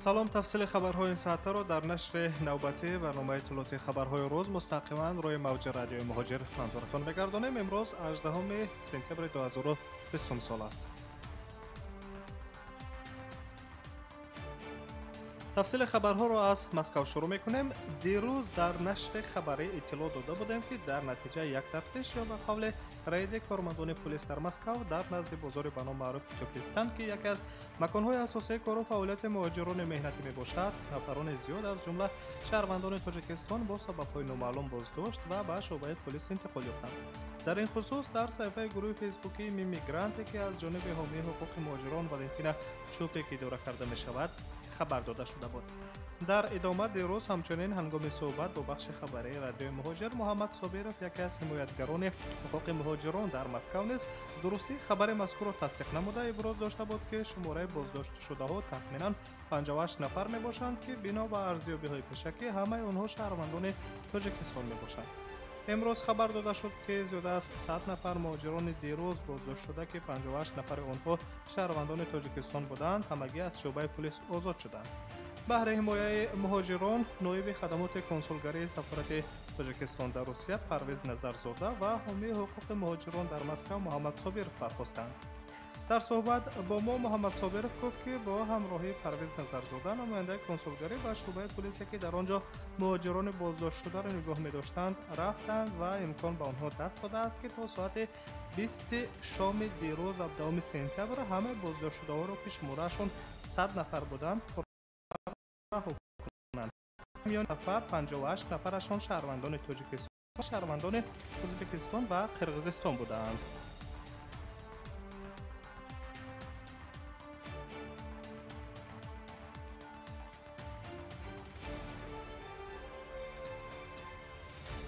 Салом, тафсили хабарҳои ин соатаро дар нашри навбатии барномаи иттилоотии хабарҳои рӯз мустақиман рӯи мавҷи радиои муҳоҷир манзуратон мегардонем. Имрӯз 18 сентябри 2020 сол аст. Тафсили хабарҳоро аз Москав шурӯъ мекунем. Дирӯз дар нашри хабарӣ иттилоъ дода будем, ки дар натиҷаи як тафтиш ё ба қавли рейди кормандони полис дар Москав дар назди бозори ба ном маъруф Тёплистан, ки яке аз маконҳои асосии кору фаъолияти муҳоҷирони меҳнатӣ мебошад, нафарони зиёд аз ҷумла шаҳрвандони Тоҷикистон бо сабабҳои номаълум боздошт ва ба шӯъбаи полис интиқол ёфтанд. Дар ин хусус дар саҳифаи гурӯҳи фейсбукии Мимигранте, ки аз ҷониби ҳомии ҳуқуқи муҳоҷирон Валентина Чупик идора карда мешавад, хабар дода шуда буд. Дар идома дирӯз ҳамчунин ҳангоми суҳбат бо бахши хабарии радиои муҳоҷир Муҳаммад Собиров, яке аз ҳимоятгарони ҳуқуқи муҳоҷирон дар Москав, низ дурустии хабари мазкурро тасдиқ намуда иброз дошта буд, ки шумораи боздоштшудаҳо тахминан 58 нафар мебошанд, ки бино ба арзёбиҳои пешакӣ ҳамаи онҳо шаҳрвандони Тоҷикистон мебошанд. Имрӯз хабар дода шуд, ки зиёда аз 100 нафар муҳоҷирони дирӯз боздоштшуда, ки 58 нафари онҳо шаҳрвандони Тоҷикистон буданд, ҳамагӣ аз шӯъбаи полис озод шуданд. Баҳри ҳимояи муҳоҷирон ноиби хадамоти консулгарии сафорати Тоҷикистон дар Русия Парвиз Назарзода ва ҳомии ҳуқуқи муҳоҷирон дар Москав Муҳаммад Собиров бархостанд. Дар суҳбат бо мо Муҳаммад Собиров гуфт, ки бо ҳамроҳии Парвиз Назарзода намояндаи консулгарӣ ба шӯъбаи полисе, ки дар он ҷо муҳоҷирони боздоштшударо нигоҳ медоштанд, рафтанд ва имкон ба онҳо даст додааст, ки то соати 20 шоми дирӯз 17 сентябр ҳамаи боздоштшудаҳоро, ки шумораашон 100 нафар буданд, раҳо кунанд. Миёни нафар 58 нафарашон шаҳрвандони Тоҷикистон, шаҳрвандони Ӯзбекистон ва Қирғизистон буданд.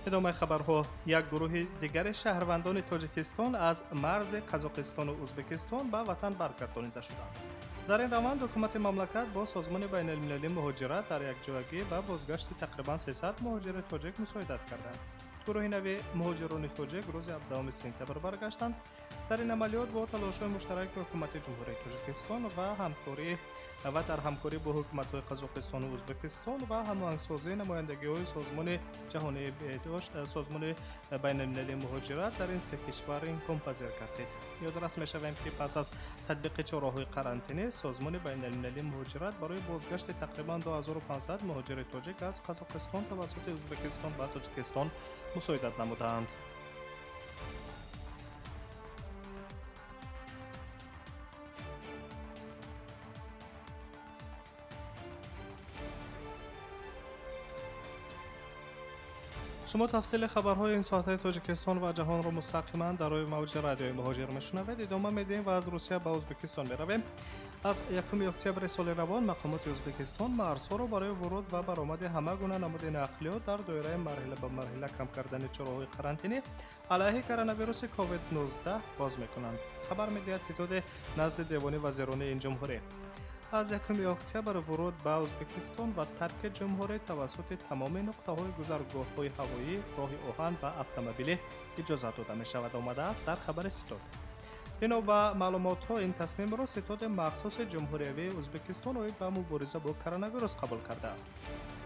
Идомаи хабарҳо. Як гурӯҳи дигари шаҳрвандони Тоҷикистон аз марзи Қазоқистону Ӯзбекистон ба ватан баргардонида шуданд. Дар ин раванд ҳукумати мамлакат бо Созмони байналмилалии муҳоҷират дар якҷоягӣ ба бозгашти тақрибан 300 муҳоҷири тоҷик мусоидат карданд. Гурӯҳи нави муҳоҷирони тоҷик рӯзи 17 сентябр баргаштанд. Дар ин амалиёт бо талошҳои муштараки ҳукумати Ҷумҳурии Тоҷикистон ва дар ҳамкорӣ бо ҳукуматҳои Қазоқистону Ӯзбекистон ва ҳамоҳангсозии намояндагиҳои Созмони ҷаҳонии беҳдошт, Созмони байналмилалии муҳоҷират дар ин се кишвар имконпазир гардид. Ёдрас мешавем, ки пас аз татбиқи чораҳои қарантинӣ Созмони байналмилалии муҳоҷират барои бозгашти тақрибан 2500 муҳоҷири тоҷик аз Қазоқистон тавассути Ӯзбекистон ба Тоҷикистон мусоидат намудаанд. Шумо тафсили хабарҳои ин соатаи Тоҷикистон ва ҷаҳонро мустақиман дар рӯи мавҷи радиои муҳоҷир мешунавед. Идома медиҳем ва аз Русия ба Ӯзбекистон меравем. Аз 1 октябри соли равон мақомоти Ӯзбекистон марзҳоро барои вуруд ва баромади ҳама гуна намуди нақлиёт дар доираи марҳила ба марҳила кам кардани чораҳои қарантинӣ алайҳи коронавируси COVID-19 боз мекунанд. Хабар медиҳад ситоди назди девони вазирони ин ҷумҳурӣ. Аз 1 октябр вуруд ба Ӯзбекистон ва тарки ҷумҳурӣ тавассути тамоми нуқтаҳои гузаргоҳҳои ҳавоӣ, роҳи оҳан ва автомобилӣ иҷозат дода мешавад, омадааст дар хабари ситод. Бино ба маълумотҳо, ин тасмимро ситоди махсуси ҷумҳуриявии Ӯзбекистон оид ба мубориза бо коронавирус қабул кардааст.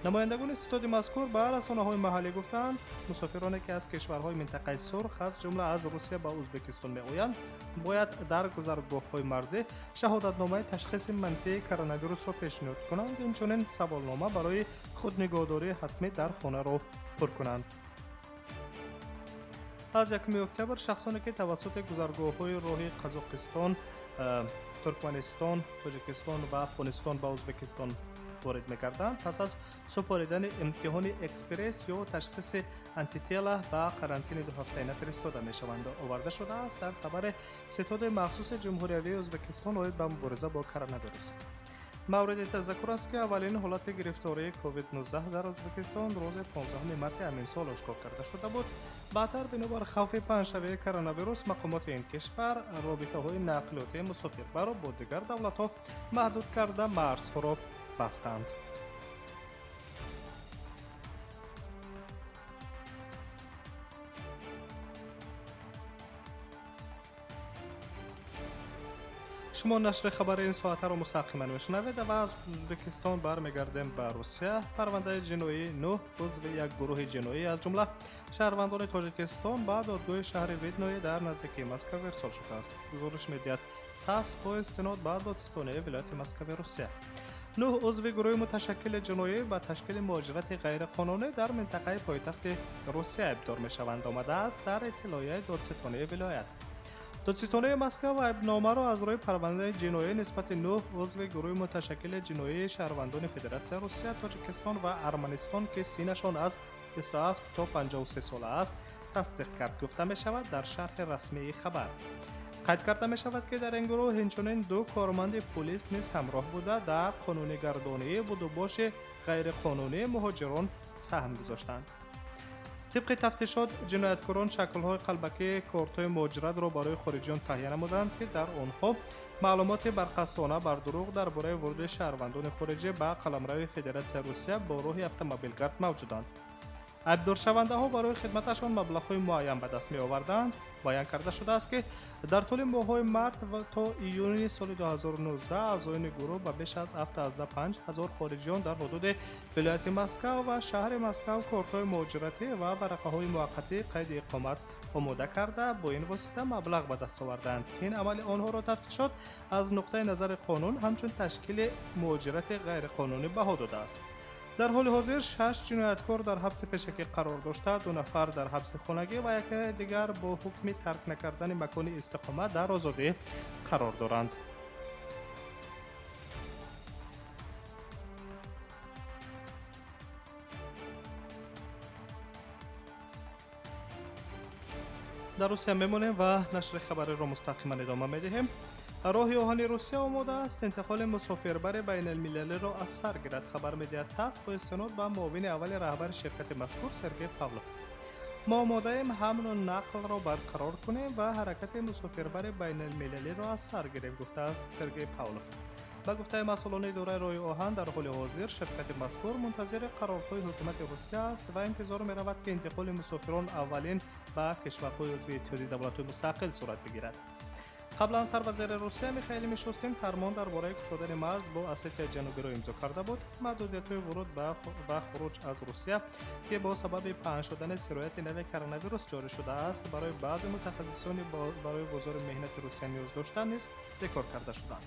Намояндагони ситоди мазкур ба расонаҳои маҳаллӣ гуфтаанд, мусофироне ки аз кишварҳои минтақаи сурх, аз ҷумла аз Русия ба Ӯзбекистон меоянд, бояд дар гузаргоҳҳои марзӣ шаҳодатномаи ташхиси манфии коронавирусро пешниҳод кунанд, инчунин саволнома барои худнигоҳдории ҳатмӣ дар хонаро пур кунанд. Аз 1 октябр шахсоне ки тавассути гузаргоҳҳои роҳи Қазоқистон, Туркманистон, Тоҷикистон ва Афғонистон ба Ӯзбекистон ворид мекарданд, пас аз супоридани имтиҳони экспресс ё ташхиси антитела ба қарантини дуҳафтаина фиристода мешаванд, оварда шудааст дар хабари ситоди махсуси ҷумҳуриявии Ӯзбекистон оид ба мубориза бо коронавирус. Мавриди тазаккур аст, ки аввалин ҳолати гирифтории COVID-19 дар Ӯзбекистон рӯзи 15 марти ҳамин сол ошкор карда шуда буд. Баъдтар бинобар хавфи паҳншавии коронавирус мақомоти ин кишвар робитаҳои нақлиётии мусофирбарро бо дигар давлатҳо маҳдуд карда марзҳоро бастанд. Шумо нашри хабари ин соатаро мустақиман мешунавед ва аз Ӯзбекистон бармегардем ба Русия. Парвандаи ҷиноӣ 9 узви як гурӯҳи ҷиноӣ аз ҷумла шаҳрвандони Тоҷикистон ба додгоҳи шаҳри Видное дар наздикии Москва ирсол шудааст. Гузориш медиҳад ТАСС бо истинод ба додситонии вилояти Москваи Русия. 9 узви гурӯҳи муташаккили ҷиноӣ ба ташкили муҳоҷирати ғайриқонунӣ дар минтақаи пойтахти Русия айбдор мешаванд, омадааст дар иттилоияи додситонии вилоят. Додситонии Москва айбномаро аз рӯи парвандаи ҷиноӣ нисбати 9 узви гурӯҳи муташаккили ҷиноии шаҳрвандони Федератсияи Русия, Тоҷикистон ва Арманистон, ки синнашон аз 27 то 53 сола аст, тасдиқ кард, гуфта мешавад дар шарҳи расмии хабар. Қайд карда мешавад, ки дар ин гурӯҳ инчунин 2 корманди пулис низ ҳамроҳ буда, дар қонунигардонии будубоши ғайриқонунии муҳоҷирон саҳм гузоштанд. Тибқи тафтишот, ҷинояткорон шаклҳои қалбакии кортҳои муҳоҷиратро барои хориҷиён таҳия намуданд, ки дар онҳо маълумоти барқасдона бар дурӯғ дар бораи воруди шаҳрвандони хориҷӣ ба қаламрави Федератсияи Русия бо роҳи автомобилгард мавҷуданд. Айбдоршавандаҳо барои хидматашон маблағҳои муайян ба даст меоварданд. Баён карда шудааст, ки дар тӯли моҳҳои март то июни соли 2019 аъзоёни гурӯҳ ба беш аз 75 ҳазор хориҷиён дар ҳудуди вилояти Москва ва шаҳри Москва кортҳои муҳоҷиратӣ ва варақаҳои муваққатии қайди иқомат омода карда, бо ин восита маблағ ба даст оварданд. Ин амали онҳоро тафтишот аз нуқтаи назари қонун ҳамчун ташкили муҳоҷирати ғайриқонунӣ баҳо додааст. Дар ҳоли ҳозир 6 ҷинояткор дар ҳабси пешакӣ қарор дошта, 2 нафар дар ҳабси хонагӣ ва яке дигар бо ҳукми тарк накардани макони истиқомат дар озодӣ қарор доранд. Дар Русия мемонем ва нашри хабариро мустақиман идома медиҳем. Роҳи оҳани Русия омода аст интиқоли мусофирбари байналмилалиро аз сар гирад, хабар медиҳад ТАСС бо истинод ба муовини аввали раҳбари ширкати мазкур Сергей Павлов. Мо омодаем ҳамлу нақлро барқарор кунем ва ҳаракати мусофирбари байналмилалиро аз сар гирем, гуфтааст Сергей Павлов. Ба гуфтаи масъулони идораи роҳи оҳан, дар ҳоли ҳозир ширкати мазкур мунтазири қарорҳои ҳукумати Русия аст ва интизор меравад, ки интиқоли мусофирон аввалин ба кишварҳои узви Иттиҳоди давлатҳои мустақил сурат бигирад. Қаблан сарвазири Русия Михаил Мишустин фармон дар бораи кушодани марз бо Осетияи Ҷанубиро имзо карда буд. Маҳдудиятҳои вуруд ва хуруҷ аз Русия, ки бо сабаби паҳн шудани сирояти нави коронавирус ҷорӣ шудааст, барои баъзе мутахассисони барои бозори меҳнати Русия ниёз дошта низ бекор карда шуданд.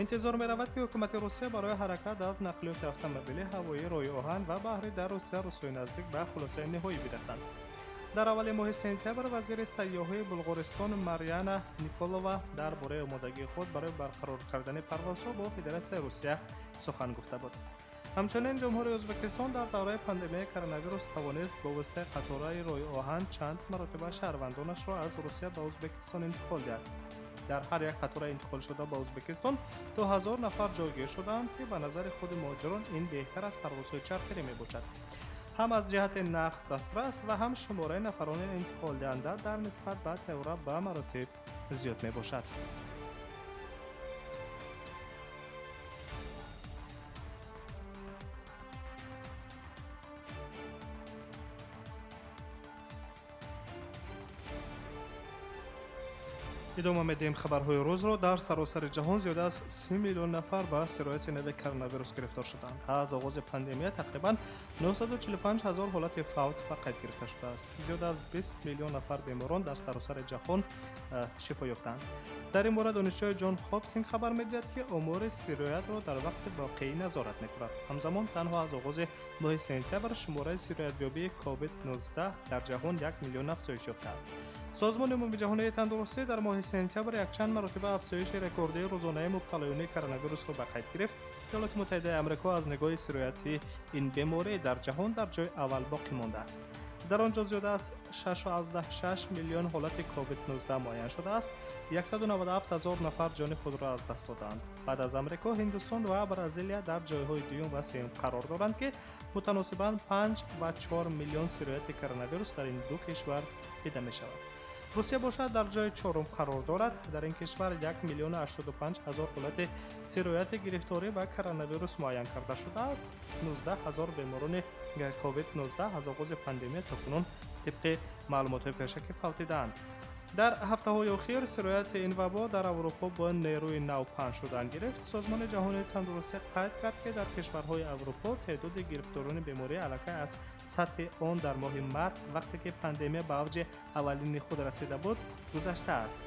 Интизор меравад, ки ҳукумати Русия барои ҳаракат аз нақлиёти автомобилӣ, ҳавоӣ, роҳи оҳан ва баҳрӣ дар Русия рӯзҳои наздик ба хулосаи ниҳоӣ бирасанд. Дар аввали моҳи сентябр вазири сайёҳии Булғористон Марьяна Николова дар бораи омодагии худ барои барқарор кардани парвозҳо бо Федератсияи Русия сухан гуфта буд. Ҳамчунин Ҷумҳурии Ӯзбекистон дар давраи пандемияи коронавирус тавонист бо воситаи қатораи роҳи оҳан чанд маротиба шаҳрвандонашро аз Русия ба Ӯзбекистон интиқол диҳад. Дар ҳар як қатора интиқолшуда ба Ӯзбекистон 2000 нафар ҷойгир шуданд, ки ба назари худи муҳоҷирон ин беҳтар аз парвозҳои чархирӣ мебошад. Ҳам аз ҷиҳати нақд дастрас ва ҳам шумораи нафарони интиқолдиҳанда дар нисбат ба тайёра ба маротиб зиёд мебошад. Идома медиҳем хабарҳои рӯзро. Дар саросари ҷаҳон зиёда аз 30 миллион нафар ба сирояти нави коронавирус гирифтор шуданд. Аз оғози пандемия тақрибан 945 ҳазор ҳолати фавт ба қайд гирифта шудааст. Зиёда аз 20 миллион нафар беморон дар саросари ҷаҳон шифо ёфтанд. Дар ин бора донишҷӯи Ҷон Хопкинс хабар медиҳад, ки омори сироятро дар вақти воқеӣ назорат мекунад. Ҳамзамон танҳо аз оғози моҳи сентябр шумораи сироятёбии COVID-19 дар ҷаҳон 1 миллион афзоиш ёфтааст. Созмони умумиҷаҳонии тандурустӣ дар моҳи сентябр якчанд маротиба афзоиши рекордии рӯзонаи мубталоёни коронавирусро ба қайд гирифт. Иёлоти Муттаҳидаи Амрико аз нигоҳи сирояти ин беморӣ дар ҷаҳон дар ҷои аввал боқӣ мондааст. Дар он ҷо зиёда аз 6,6 миллион ҳолати COVID-19 муайян шудааст. 197 ҳазор нафар ҷони худро аз даст доданд. Баъд аз Амрико, Ҳиндустон ва Бразилия дар ҷойҳои дуюм ва сеюм қарор доранд, ки мутаносибан 5 ва 4 миллион сирояти коронавирус дар ин ду кишвар дида мешавад. Русия бошад дар ҷои чорум қарор дорад. Дар ин кишвар 1 миллиону 85 ҳазор ҳолати сирояти гирифторӣ ба коронавирус муайян карда шудааст. 19 ҳазор беморони COVID-19 аз оғози пандемия то кунун тибқи маълумотҳои пешакӣ фавтидаанд. Дар ҳафтаҳои охир сирояти ин вабо дар Аврупо бо нерӯи нав паҳн шудан гирифт. Созмони ҷаҳонии тандурустӣ қайд кард, ки дар кишварҳои Аврупо теъдоди гирифторони беморӣ аллакай аз сатҳи он дар моҳи март, вақте ки пандемия ба авҷи аввалини худ расида буд, гузаштааст.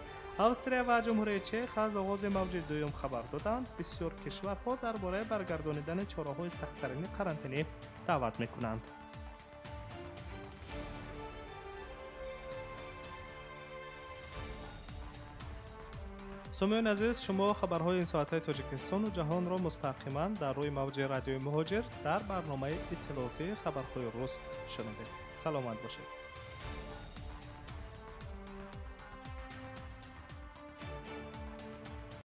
Австрия ва Ҷумҳурии Чех аз оғози мавҷи дуюм хабар доданд. Бисёр кишварҳо дар бораи баргардонидани чораҳои сахттарини карантинӣ даъват мекунанд. Сомиёни азиз, шумо хабарҳои ин соатаи Тоҷикистону ҷаҳонро мустақиман дар рӯи мавҷи радиои Муҳоҷир дар барномаи иттилоотии хабарҳои рӯз шунидед. Саломат бошед.